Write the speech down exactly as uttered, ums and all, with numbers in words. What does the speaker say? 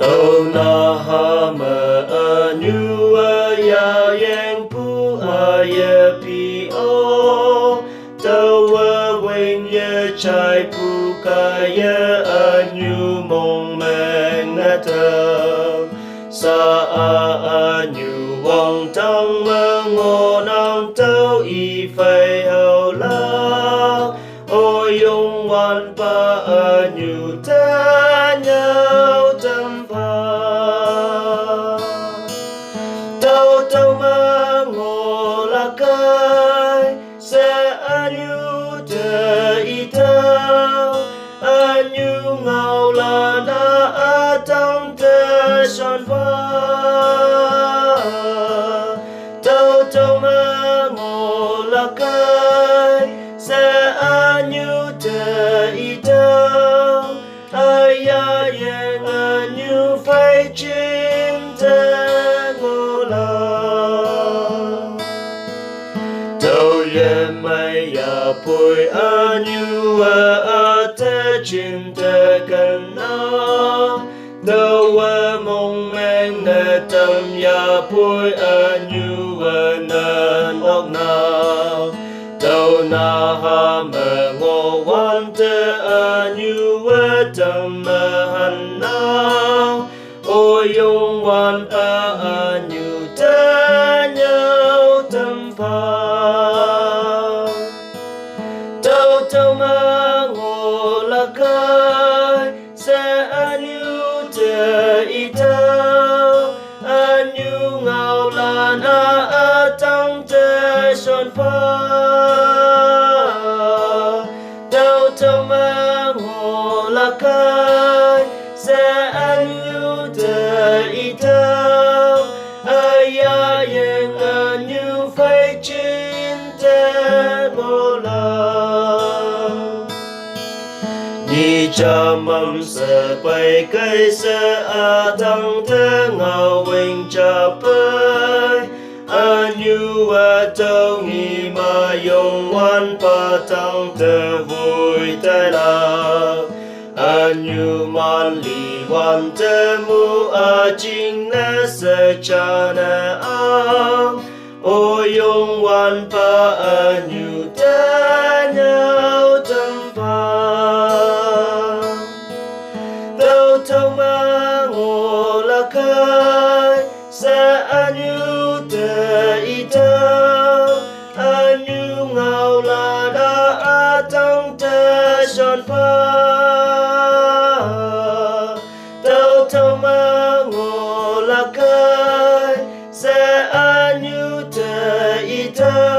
Tau na ha me a nyu a ya yeng pu a ye pi o. Tau a wing ye chai pu ka ye a nyu mong meng na tau. Sa a a nyu wang tang me ngo nang tau i fei hau la. O yong wan pa a nyu ta nyau tam pa. Tau tau ma ngo la kai se a nyu te i tau. A nyu ngau la na a tang te son pa. Tau tau ma ngo la kai se a nyu te i tau. A ya yeng a nyu fei chin te ngo la. Tau ye mai ya pui a nyu a a te chin te kan na. Tau a mong meng na tam ya pui a nyu a nan ok na. Tau na ha me ngo wan te a nyu a tam a han na. O yong wan a a nyu ta nyau tam pa. Tau tau ma ngo la kai se a nyu te i tau. A nyu ngau la na a tang te son pa. Tau tau ma ngo la kai se a nyu te i tau. A ya yeng a nyu fei chin te ngo la. Ni cha mam se pai kai se a tang te ngau wing cha pai. A nyu a tau ngi ma yong wan pa tang te vui tai la. A nyu man li wan te mu a ching ne se cha ne ang. O yong wan pa a nyu ta nyau tam pa. Tau tau ma ngo la kai se a nyu te i tau. A nyu ngau la na a tang te son pa. Tau tau ma ngo la kai se a nyu te i tau.